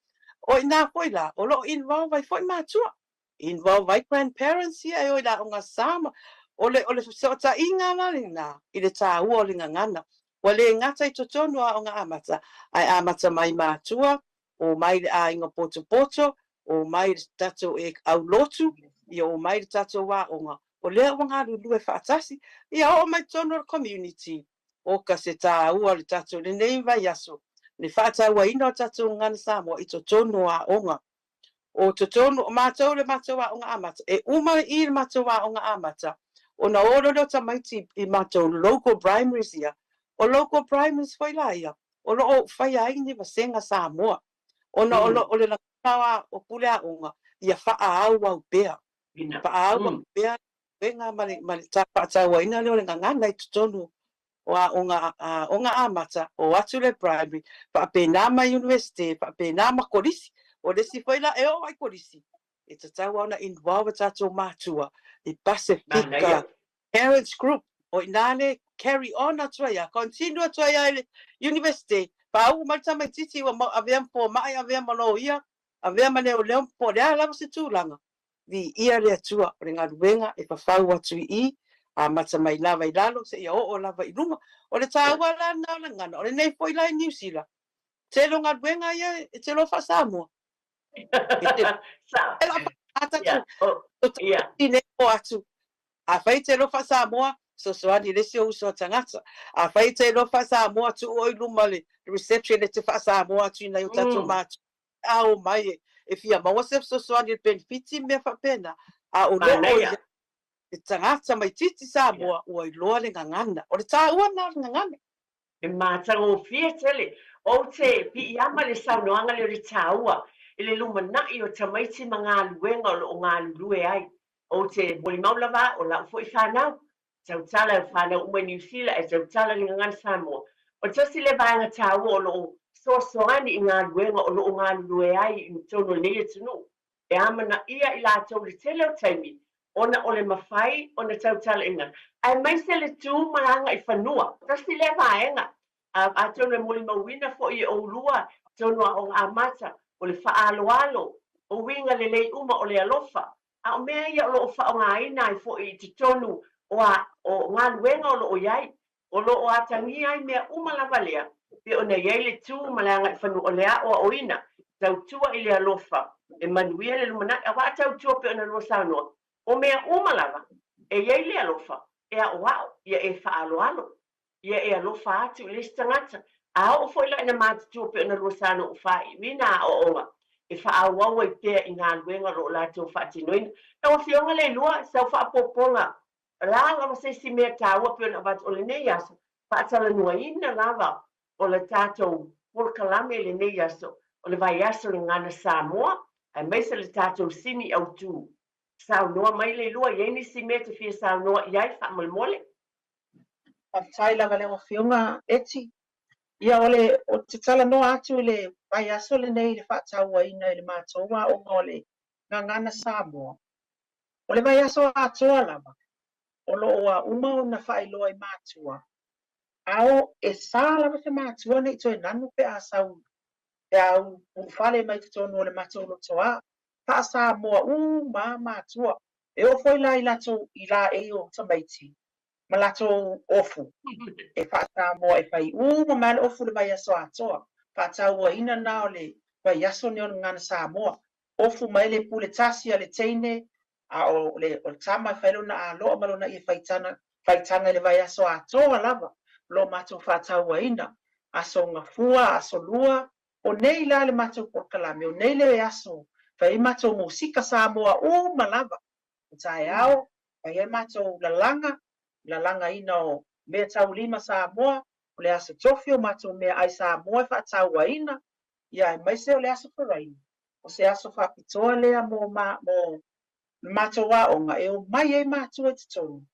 O i ina foi la, o lo o involve ai foi matua, involve ai grandparents ia e o i le aoga Aso Sa ma, o le o le fesootaiga la lena i le taua o le gagana. Ua le gata i totonu o aoga amata, ae amata mai matua, Omai le aiga potopoto, omai le tatou e aulotu, ia omai le tatou aoga, o lea ua galulue faatasi, ia oo mai totonu o le community, oka se taua o le tatou lenei vaiaso, le faatauaina o tatou gagana Samoa i totonu o aoga. O totonu, o matou le matou aoga amata, e uma i i le matou aoga amata, ona o loa lea o tamaiti i matou local primaries ia, o local primaries foi la ia, o lo o faia ai ni vasega Samoa, ona o lo o le lagona o pule aoga ia faaauau pea, faaauau pea le galuega ma le ma le faatauaina lea o le gagana i totonu o aoga aoga amata, o atu le primary, faapena ma Universite, faapena ma Kolisi. O le isi foi la e oo lava i Kolisi, e tatau lava ona involve a tatou matua i Pasefika Parents Group, o i ina le carry on atu ai a, continue atu ai a i le Universite, faauu mai le tamaitiiti ua avea ma fomai, avea ma loia, avea ma leoleo, po o le a lava se tulaga, viia le Atua, o le galuega e fafau atu i i, amata mai lava i lalo seia oo lava i luga. O le taua la lena o le gagana, o lenei foi la i Niu Sila, tele o galuega ia e te loa faa-Samoa. Sa. O atu, Afai e te iloa faa-Samoa, fesoasoani i le isi ou uso a tagata. Afai e te iloa faa-Samoa, tuu oe i luma le reception e te faa-Samoa atu i nai o tatou matua a omai e fia maua se fesoasoani i le penefiti ma mea faapena. A o lo o i ai le tagata maitiiti Samoa ua iloa le gagana. O le taua lena o le gagana. E matagofie tele. Ou te piiama i le saunoaga lea o le taua i le lumanai o tamaiti ma galuega o lo o galulue ai. Ou te molimau lava o lau foi fanau, tautala e fanau uma i Niu Sila e tautala i le Gagana Samoa. O le tasi lea vaega taua o lo o fesoasoani i galuega o lo o galulue ai i totonu o lenei atunuu. E amanaia i latou i le tele o taimi ona o le mafai ona tautala i gagana, aemaise le tu ma le agaifanua. Tasi lea vaega Atonu e molimauina foi e oulua totonu o aoga amata, o le faaaloalo, o uiga lelei uma o le alofa, a o mea ia o lo o faaaogaina ai foi i totonu o a o galuega o lo o i ai, o lo o atagia ai mea uma lava lea, pei ona i ai le tu ma le agaifanua o le aoaoina, tautua i le alofa, e manuia le lumanai, aua a tautua pei ona lua saunoa, o mea uma lava e i ai le alofa, e aoao, ia e faaaloalo. Ia e alofa atu i le isi tagata. A oo foi la ina matutua pei ona lua sa na ou faaiuina aoaoga e faaauau ai pea i galuega o lo o latou faatinoina. Lau Afioga Leilua, sau faaopoopoga O le a lava se isi mea taua pei ona avatu o lenei aso, faatalanuaina lava o le tatou polokalame i lenei aso, o le vaiaso o le Gagana Samoa, aemaise le tatou sini autu. Saunoa mai Leilua, i ai nisi mea e te fia saunoa i ai faamolemole? Faafetai lava i lau Afioga Eti. Ia o le, ou te talanoa atu i le vaiaso lenei i le faatauaina i le matou aoga o le Gagana Samoa. O le vaiaso atoa lava, o lo o ua uma ona faailoa i matua, a o e sa lava se matua ne i toe nanu pe a sau, pe a ulufale mai totonu o le matou lotoa. Faa-Samoa uma a matua. E oo foi la i latou i laei o tamaiti ma latou ofu e faa-Samoa e fai uma mai le ofu i le vaiaso atoa. Faatauaina na o le vaiaso nei o le Gagana Samoa. Ofu mai le pule tasi a le teine, a o le o le tama e fai lona aloa ma lona ie faitana, faitaga i le vaiaso atoa lava o lo matou faatauaina. Aso Gafua, Aso Lua, o nei la le matou polokalame, o nei le aso fai ai matou musika Samoa uma lava. O taeao, fai ai matou lalaga, lalagaina o mea taulima Samoa, o le aso Tofi o matou meaai Samoa e faatauaina, ia aemaise o le aso Faraile, o se aso faapitoa lea mo mo le matou aoga e omai ai matua i totonu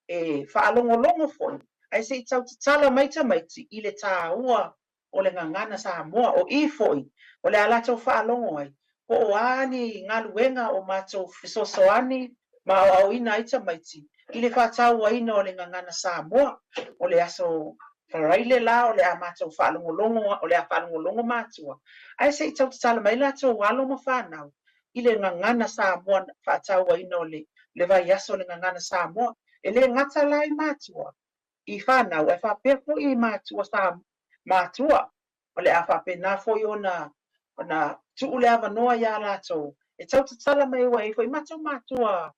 e faalogologo foi ae se i tau tatala mai tamaiti i le taua o le gagana Samoa. O i foi o le a latou faalogo ai po o a ni galuega o matou fesoasoani ma aoaoina ai tamaiti i le faatauaina o le gagana Samoa. O le aso Faraile la o le a matou faalogologo, o le a faalogologo matua, ae se i tau tatala mai latou alo ma fanau i le gagana Samoa faatauaina o le le vaiaso o le gagana Samoa. E le gata la i matua i fanau ae faapea foi i matua sa matua o le a faapena foi ona ona tuu le avanoa iā latou e tau tatala mai ua i ai foi matou matua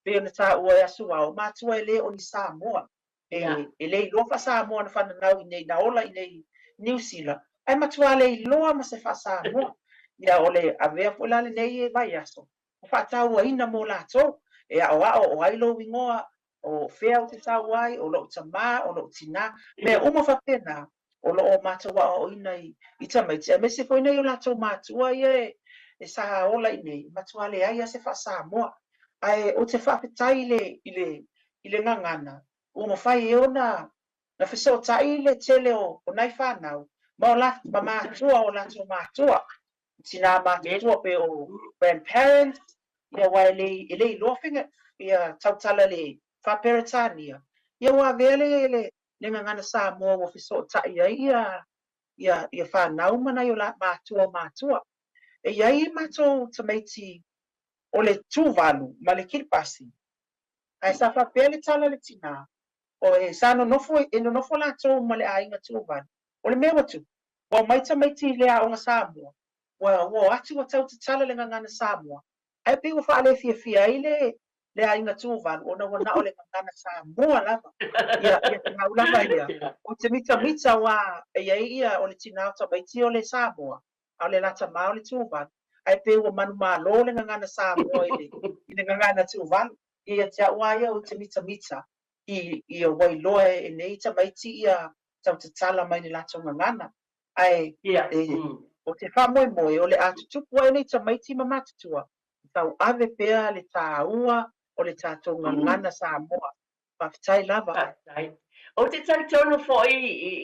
pei ona taua e Asuao, o matua e le o ni Samoa e le iloa faa-Samoa na fananau i nei, na ola i nei Niu Sila, ae matua le iloa ma se faa-Samoa. Ia, o le avea foi la lenei vaiaso, o faatauaina mo latou, e aoao o ai lou igoa, o fea ou te sau ai, o lou tamā, o lou tinā, mea uma faapena, o lo o matou aoaoina i tamaiti, aemaise foi nai o latou matua ia e sa ola i nei, matua leai lava se faa-Samoa. Ae ou te faafetai i le, i le, i le gagana, ua mafai ai ona na fesootai le tele o nai fanau ma o la, ma matua o latou matua, tinā matutua pe o grandparents, ia aua e le, e le iloa faiga, ia tautala i le faa-Peretania, ia ua avea le, le, le gagana Samoa ua fesootai ai ia, ia, ia fanau ma nai o la, matua o matua. E i ai matou tamaiti o le Tuvalu ma le Kiribati, ae sa faapea le tala a le tinā, o e sa nonofo, e nonofo latou ma le aiga Tuvalu. O le mea ua tupu, ua omai tamaiti i le aoga Samoa, ua, ua o atu ua tau tatala le gagana Samoa, ae pei ua faalefiafia ai le, le aiga Tuvalu ona ua na o le gagana Samoa lava. Ia, ia te au lava ia, ou te mitamita aua e i ai ia, o le tinā o tamaiti o le Samoa, a o le la tamā o le Tuvalu, ae pei ua manumalo le gagana Samoa i le, i le gagana Tuvalu. Ia ia te au lava ia ou te mitamita i, ia ua iloa e nei tamaiti ia tau tatala mai le latou gagana. Ae, e, o te faamoemoe o le a tutupu ae nei tamaiti ma matutua, e tauave pea le tāua o le tatou gagana Samoa. Faafetai lava. Faafetai. Ou te talitonu foi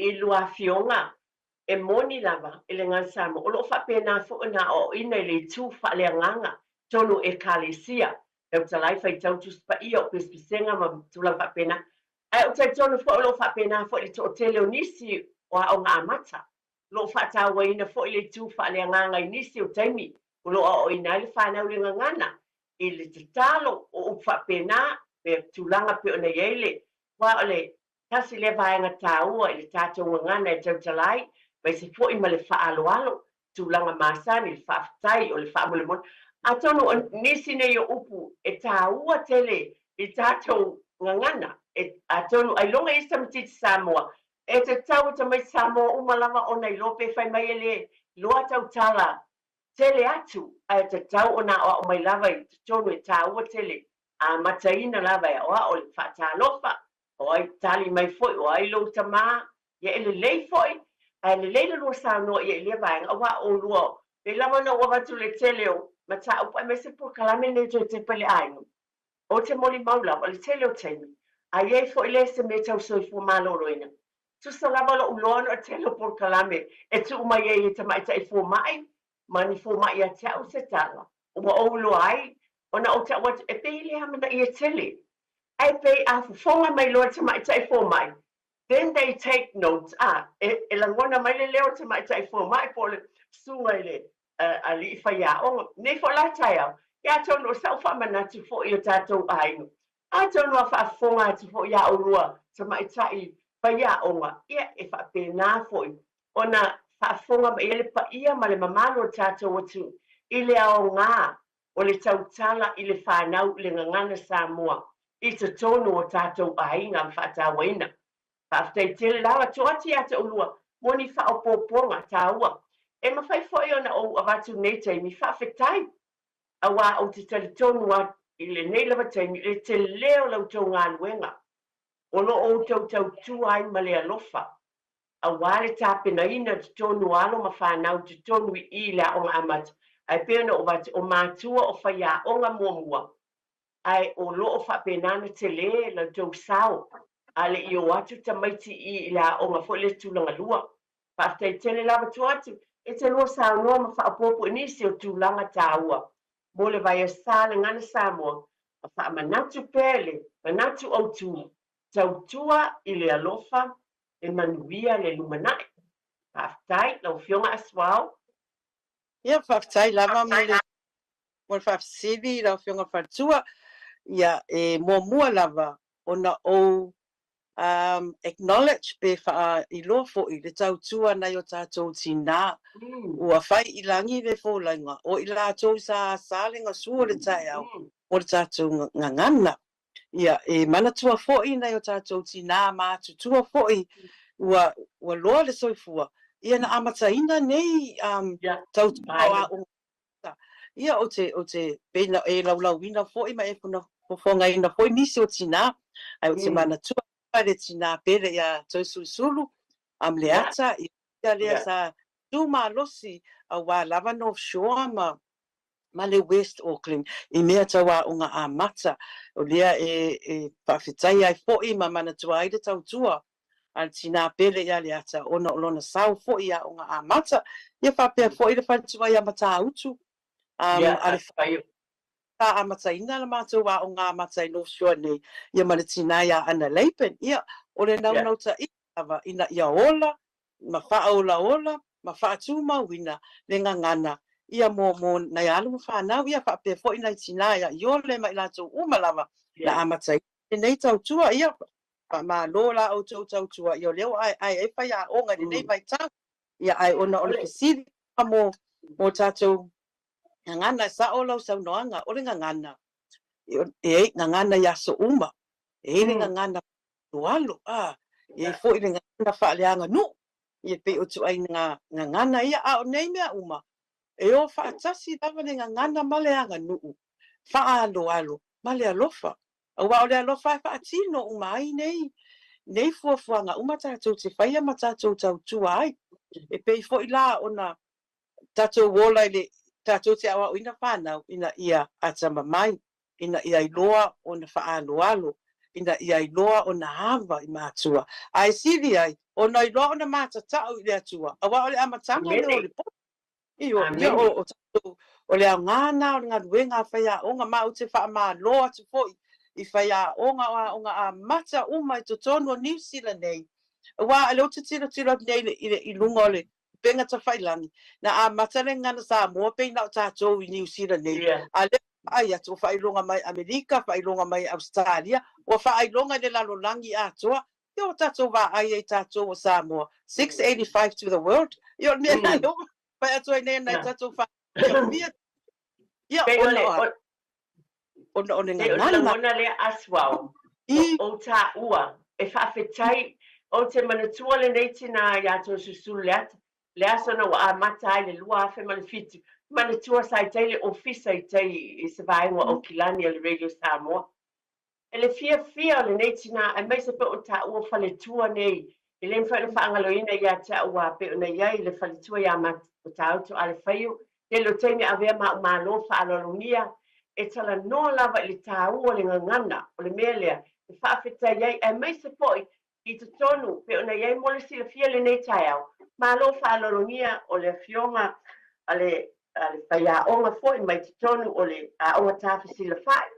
i lua afioga E moni lava i le Gagana Samoa, o lo o faapena foi ona aoaoina i le itu faaleagaga tonu o Ekalesia, tautala ai faitau Tusi Paia o pesepesega ma tulaga faapena. Ae ou te talitonu foi o lo o faapena foi le toatele o nisi o aoga amata. O lo o faatauaina foi le itu faaleagaga i nisi o taimi o lo o aoaoina ai le fanau i le gagana i le tatalo o upu faapena, pe tulaga pei ona i ai le, aua o le Tasi lea vaega taua i le tatou gagana e tautala ai, aemaise foi ma le faaaloalo, tulaga masani, le faafetai, o le faamolemole. Atonu o nisi nei o upu e taua tele i tatou gagana, e, atonu ailoga i isi tamaitiiti Samoa, e tatau i tamaiti Samoa uma lava ona iloa pe fai mai e le iloa tautala tele atu, ae tatau ona aoao mai lava i totonu e taua tele. Amataina lava e aoao le faatalofa, o ai tali mai foi, o ai lou tamā, ia e lelei foi, ae lelei le lua saunoa ia i lea vaega, aua o oulua, pei lava ona ou avatu le tele o mataupu aemaise polokalame nei toe tepa i le aiga. Ou te molimau lava, o le tele o taimi, a i ai foi lea se mea tau soifua maloloina, tusa lava lou loa ona o le tele o polokalame e tuu mai ai e tamaitai fomai ma ni fomai ia te au se tala, ua ou iloa ai ona ou tau atu e pei e le amanaia tele. Ae pei a fofoga mai loa le tamaitai fomai, then they take notes, a, e, e lagona mai le leo o le tamaitai fomai po o le susuga i le alii faiaoga. Nei foi la taeao, ia atonu o sau faamanatu foi i o tatou aiga, atonu a faafofoga atu foi ia oulua tamaitai faiaoga, ia e faapena foi ona faafofoga mai ai le paia ma le mamalu o le tatou atunuu i le aoga o le tautala i le fanau i le gagana Samoa i totonu o tatou aiga ma faatauaina. Faafetai tele lava tuu atu ia te oulua mo ni faaopoopoga taua. E mafai foi ona ou avatu i lenei taimi faafetai aua ou te talitonu atu i lenei lava taimi i le tele o la outou galuega o lo o outou tautua ai ma le alofa aua le tapenaina i totonu o alo ma fanau i totonu i i i le Aoga Amata, ae pei ona ou avatu, o matua o faiaoga muamua, ae o lo o faapena ona tele la outou sao a le i o atu tamaiti i i le aoga foi lea tulaga lua. Faafetai tele lava tua atu e te lua saunoa ma faaopoopo i nisi o tulaga taua mo le vaiasa le Gana Samoa ma faamanatu pea le manatu autu tautua i le alofa e manuia le lumanai. Faafetai lau Afioga Asuao. Ia, faafetai lava mo le mo le faafesili lau Afioga Faletua. Ia, e muamua lava ona ou um, acknowledge pe faailoa foi le tautua a nai o tatou tinā ua fai i lagi le folaiga o i latou sa asa le gasu o le taeao mo le tatou gagana. Ia, e manatua foi nai o tatou tinā matutua foi ua ua loa le soifua, ia na amataina nei um, tautua o aoga. Ia, ou te, ou te, pei na e laulauina foi ma e fofogaina foi nisi o tinā, ae ou te manatua le tinā pele iā Toisulusulu, um, Leata, ia lea sa tū malosi aua lava North Shore ma ma le West Auckland i mea tau aoga amata, o lea e e faafetai ai foi ma manatua ai le tautua a le tinā pele iā Leata ona o lona sao foi i aoga amata, ia faapea foi le faletua iā Matautu a le sa amataina la matou aoga amata i North Shore nei ia ma le tinā iā Ana Laban. Ia, o le naunautaiga lava ina ia ola ma faaolaola ma faatumauina le gagana ia mo mo nai alo ma fanau ia faapea foi nai tinā ia Iole ma i latou uma lava na amataina lenei tautua. Ia, faamalo la outou tautua, ia o lea ua aeae ai faiaoga i lenei vaitau. Ia, ae ona o le fesili mo mo tatou gagana, e sao lau saunoaga, o le gagana, e i ai gagana i aso uma, e i ai le gagana aloalo, a, e i ai foi le gagana faaleaganuu, ia pei o ituaiga gagana ia, a o nei mea uma, e o faatasi lava le gagana ma le aganuu, faaaloalo ma le alofa. Aua o le alofa e faatino uma ai nei nei fuafuaga uma tatou te faia ma tatou tautua ai. E pei foi la ona tatou ola i le tatou te aoaoina fanau ina ia atamamai, ina ia iloa ona faaaloalo, ina ia iloa ona ava i matua, a e sili ai ona iloa ona matatau i le Atua, aua o le amataga lea o le poto. Ioe, ia o, o tatou, o le aoga lena o le galuega a faiaoga, ma ou te faamalo atu foi i faiaoga o aoga amata uma i totonu o Niu Sila nei, aua o lea ou te tilotilo atu nei i le, i le, i luga o le upega tafailagi, na amata le gagana Samoa pei na o tatou i Niu Sila nei, a o lea ua vaai atu ua faailoga mai Amerika, faailoga mai Ausetalia, ua faailoga i le lalolagi atoa. Ia ua tatou vaai ai tatou o Samoa, 685 to the world. Ia o le mea lena lea ua fai atu ai nei nai tatou whanau. Ia ona o ona o le gagana. Pei o le lagona lea Aswell, o taua e faafetai, ou te manatua lenei tina ia Toeolesulusulu Leata, le aso na ua amata ai le 2007. Manatua sa i tai le ofisa i tai i se vaega o Aukilani a le Radio Samoa. E le fiafia o lenei tinā aemaise pei ona taua faletua nei, e le mafai ona faagaloina ia te au a pei ona i ai le faletua ia Matautu Alefaiu, tele o taimi avea ma au malo faaaloalogia e talanoa lava i le taua o le gagana o le mea lea e faafetai ai aemaise foi i totonu pei ona i ai mo le silafia i lenei taeao. Malo faaaloalogia o le afioga a le a le faiaoga foi mai totonu o le aoga tafesilafai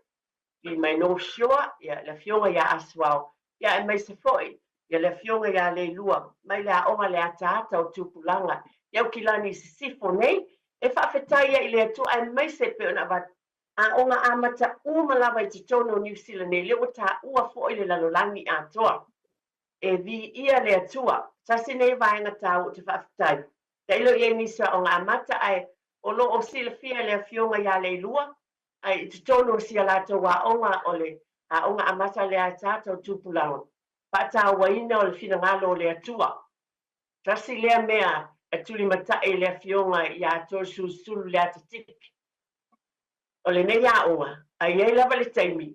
i mai North Shore, ia, le afioga ia Asuao, ia aemaise foi ia le afioga ia Leilua mai le aoga le ataata o Tupulaga i Aukilani i Sisifo nei, e faafetai ai i le Atua aemaise pei ona avatu aoga amata uma lava i totonu o Niu Sila nei, lea ua taua foi le lalolagi atoa. E viia le Atua. Tasi nei vaega taua ou te faafetai. Tailo i ai nisi o aoga amata ae o lo o silafia e le afioga ia Leilua ae i totonu o si a latou aoga o le Aoga Amata le Ataata o Tupulaga, faatauaina o le finagalo o le Atua. Tasi lea mea e tulimatai e le Afioga ia Toesulusulu Leatatipi. O lenei aoga, a i ai lava le taimi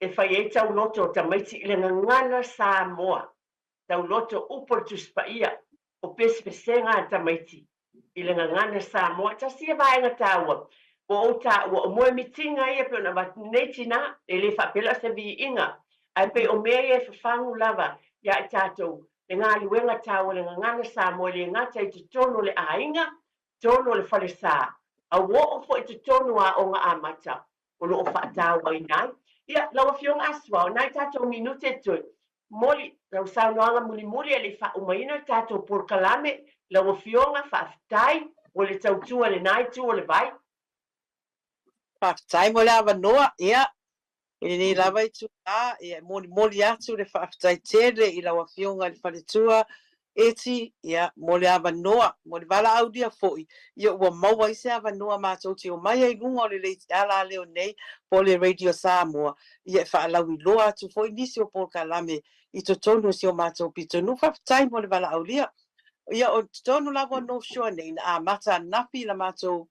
e fai ai tauloto o tamaiti i le gagana Samoa, tauloto upu o le Tusi Paia, o pesepesega a tamaiti i le gagana Samoa. Tasi ia vaega taua ua ou taua, o moemitiga ia pei ona avatu nei tina, e le faapea la o se viiga, ae pei o mea ia e fafagu lava ia i tatou le galuega taua i le gagana Samoa e le gata i totonu o le aiga, totonu o le falesa, a ua oo foi i totonu o aoga amata o lo o faatauaina ai. Ia, lau Afioga Asuao, nai tatou minute e toe momoli lau saunoaga mulimuli e le i faaumaina le tatou polokalame. Lau Afioga, faafetai mo le tautua i lena itu o le vai. Faafetai mo le avanoa. Ia, i lenei lava itulā, ia, e molimoli atu le faafetai tele i lau Afioga i le Faletua Eti, ia, mo le avanoa, mo le valaaulia foi, ia, ua maua ai se avanoa matou te omai ai i luga o le alaleo nei po o le Radio Samoa, ia, e faalauiloa atu foi nisi o polokalame i totonu o si o matou pitonuu. Faafetai mo le valaaulia. Ia, o totonu lava o North Shore nei, na amata ananafi la matou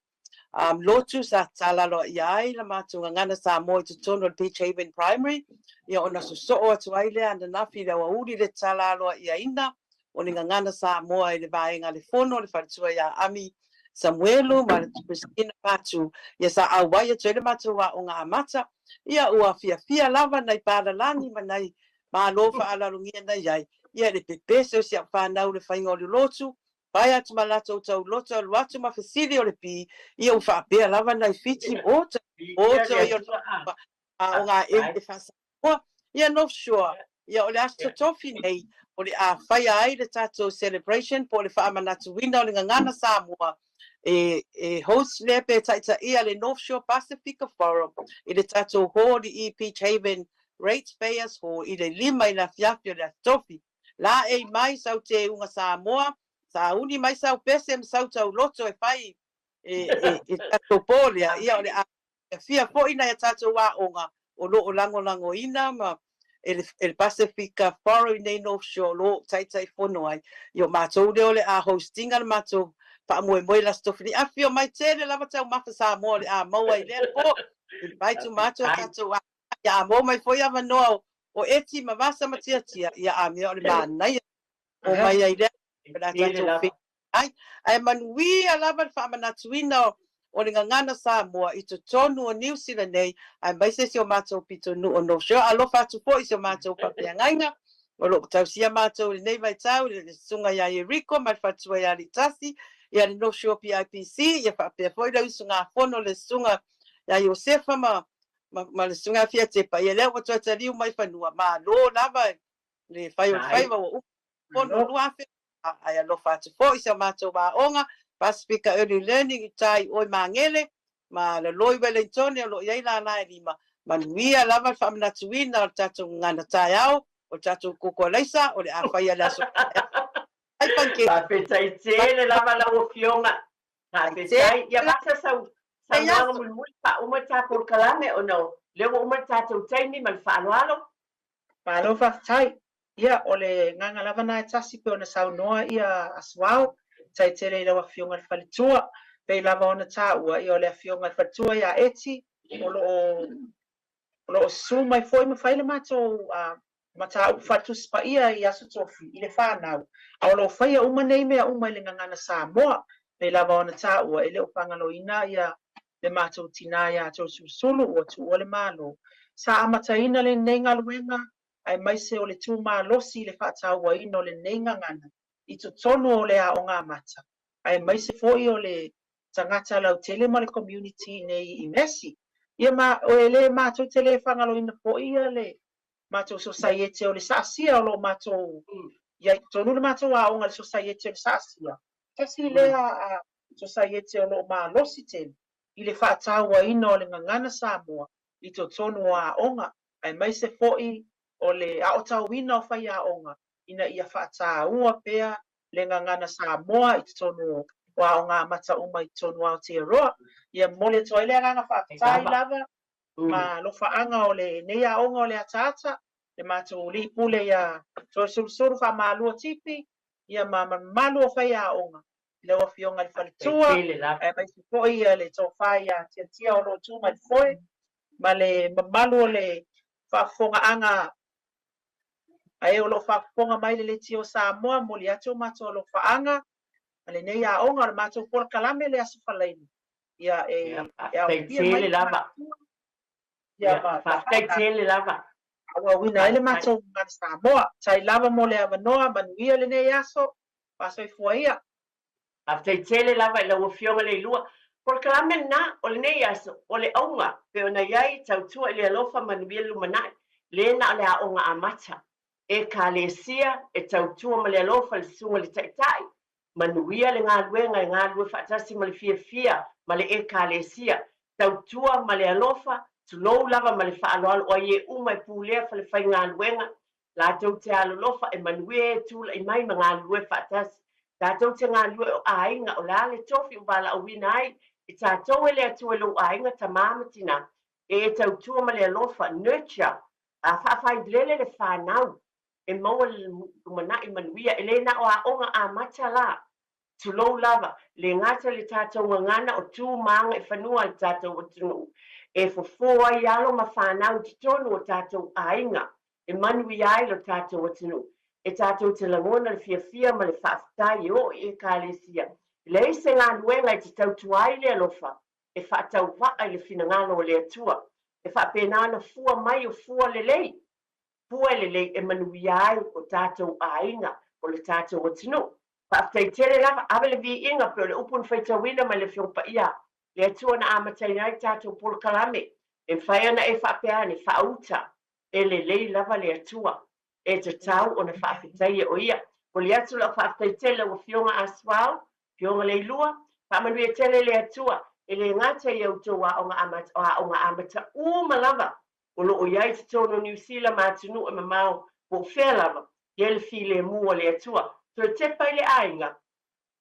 Lotu sa talaloaia ai la matou gagana Samoa i totonu o le Beach Haven Primary, ia ona sosoo atu ai lea ananafi i le aoauli le talaloaiaina o le gagana Samoa i le vaega a le Fono, le faletua ia Ami Samuelu ma Christina Patu, ia sa auai atu ai le matou aoga amata. Ia ua fiafia lava nai palalagi ma nai malo faaaloalogia na i ai, ia le pepese o si au fanau i le faiga o le lotu, Pae atu ma latou tauloto alu atu ma fesili o le pi, ia ua faapea lava nai Fiti o o ia a o ngā e whasamoa. Ia North Shore, ia o le aso tofi nei, o le a whaia ai le tatou celebration po o le whaamanatuina o le gagana Samoa e, e host lea pe taitaia le North Shore Pasifika Forum i le tatou hall i Beach Haven Ratepayers Hall i le 5 i le afiafi o le aso tofi. Laei mai sau teuga Samoa, sauni mai sau pese ma sau tauloto e fai e, e, e tatou pō lea, ia o le a fiafia foi nai a tatou aoga o lo o lagolagoina ma e le, e le Pasifika Forum i nei North Shore o lo o taitaifono ai. Ia o matou lea o le a hostinga le matou faamoemoe i le Aso Tofi nei. Afifio mai tele lava taumafa Samoa o le a maua i lea pō. I mai tuma atu a tatou Ia a maua mai foi avanoa o, o Eti ma Vasa ma Tiatia, ia a mea o le manaia o mai ai lea o le a tatou feiloai ai. Ae manuia lava le faamanatuina o, o le gagana Samoa i totonu o Niu Sila nei, aemaise si o matou pitonuu o North Shore. Alofa atu foi i si o matou faafeagaiga o lo o tausia matou i lenei vaitau, le Susuga ia Yeriko ma le Faletua ia Alii-tasi, ia le North Shore PIPC, ia faapea foi le usugafono le Susuga ia Iosefa ma ma, ma le susuga ia Fiatepa, ia lea ua toe taliu mai fanua, malo lava le fai o le faiva ua uma fono 2000, ae alofa atu foi i si a matou aoga, Pasifika Early Learning i tai i Magele, ma Laloi Wellingtone o lo o i ai lala e lima, manuia lava le faamanatuina o le tatou gagana taeao, o le tatou koko alaisa, o le a faia le aso ai pankeke. Faafetai tele lava lau Afioga. Faafetai. Ia Vasa sau saunoaga mulimuli faauma le ta polokalame ona o lea ua uma le tatou taimi ma le faaaloalo. Malo faafetai. Ia, o le agaga lava na e tasi pei ona saunoa ia Asuao, tai tele i lau Afioga i le Faletua. Pei lava ona taua, ia o le Afioga i le Faletua ia Eti, o lo o o lo o susu mai foi ma fai le matou mataupu faale-Tusi Paia i Aso Tofi i le fanau, a o lo o faia uma nei mea uma i le gagana Samoa. Pei lava ona taua, e le o fagaloina ia le matou tinā ia Toeolesulusulu ua tuua le Malo. Sa amataina lenei galuega aemaise o le tu malosi i le faatauaina o lenei gagana i totonu o le Aoga Amata, aemaise foi o le tagata lautele ma le community i inei i Massey. Ia ma, e le matou te le fagaloina foi ia le matou sosaiete o le Saasia o lo o matou i ai totonu le matou aoga i le sosaiete o le Saasia. Tasi lea sosaiete o lo o malosi tele i le faatauaina o le gagana Samoa i totonu o aoga, aemaise foi o le aotauina o faiaoga ina ia faataua pea le gagana Samoa i totonu o aoga amata uma i totonu o Aotearoa. Ia momoli atu ai le agaga faafetai lava ma alofaaga o lenei aoga o le ataata, le matou alii pule ia Toeolesulusulu Faamalua Tipi, ia ma mamalu o faiaoga i lau Afioga i le Faletua, aemaise foi ia le tofa ia Tiatia o lo o tu mai le foe, ma le mamalu o le faafofogaaga a e o lo o faafofoga mai le Leitio o Samoa, momoli atu o matou alofaaga ma lenei aoga o le matou polokalame le Aso Faraile. Ia e aofia mai le lava. Ia faafetai tele lava. Auauina ai le matou gagana Samoa. Tai lava mo le avanoa, manuia lenei aso. Faasoifua ia. Faafetai tele lava i lau Afioga Leilua. Polokalame lena o lenei aso, o le auga pei ona i ai, tautua i le alofa, manuia le lumanai, le na o le aoga amata. Ekalesia e tautua ma le alofa i le susuga i le Taitai, manuia le galuega e galulue faatasi ma le fiafia ma le Ekalesia, tautua ma le alofa, tulou lava ma le faaaloalo o ai e uma e pulea falefaigaluega, Latou te alolofa e manuia e tulai mai ma galulue faatasi. Tatou te galulue o aiga, o le a le tofi ua valaauina ai i tatou e le Atua i lou aiga, tama ma tina, e e tautua ma le alofa, nurture, a faafailele le fanau e maua le lumanai manuia. E le na o aoga amata la. Tulou lava, le gata i le tatou gagana o tu ma agaifanua a le tatou atunuu, e fofo ai alo ma fanau i totonu o tatou aiga e manuia ai lo tatou atunuu. E tatou te lagona le fiafia ma le faafetai e oo i Ekalesia. E leai se galuega e te tautua ai le alofa e faatauvaa i le finagalo o le Atua. E faapena ona fua mai o fua lelei fua lelei e manuia ai o tatou aiga, o le tatou atunuu. Faafetai tele lava, ave le viiga pei o le upu na faitauina mai le Afioga Paia, le Atua na amataina ai tatou polokalame, e mafai ona e faapea ane, faauta, e lelei lava le Atua, e tatau ona faafetaia o Ia. Momoli atu lau faafetai tele lau Afioga Asuao, Afioga Leilua, faamanuia tele le Atua, e le gata i a outou aoga amata, o aoga amata uma lava o lo o i ai i totonu o Niu Sila ma atunuu e mamao po o fea lava, i ai le filemu a le Atua. Toe tepa i le aiga,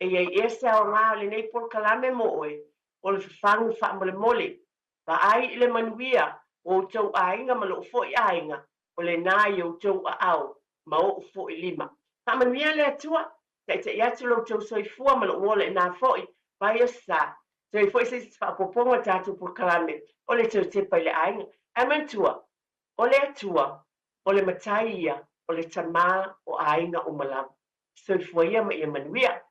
e i ai ea se aoga o lenei polokalame mo oe, o le fafagu faamolemole. Vaai i le manuia o outou aiga ma lou foi aiga, o lena i outou aao ma ou foi lima. Faamanuia le Atua, taitai atu lo outou soifua ma lou ola ina foi, vai o sa. Toe foi se isi faaopoopoga o le tatou polokalame, o le toe tepa i le aiga. Ae manatua, o le Atua, o le Matai ia, o le Tama o aiga uma lava. Soifua ia ma ia manuia.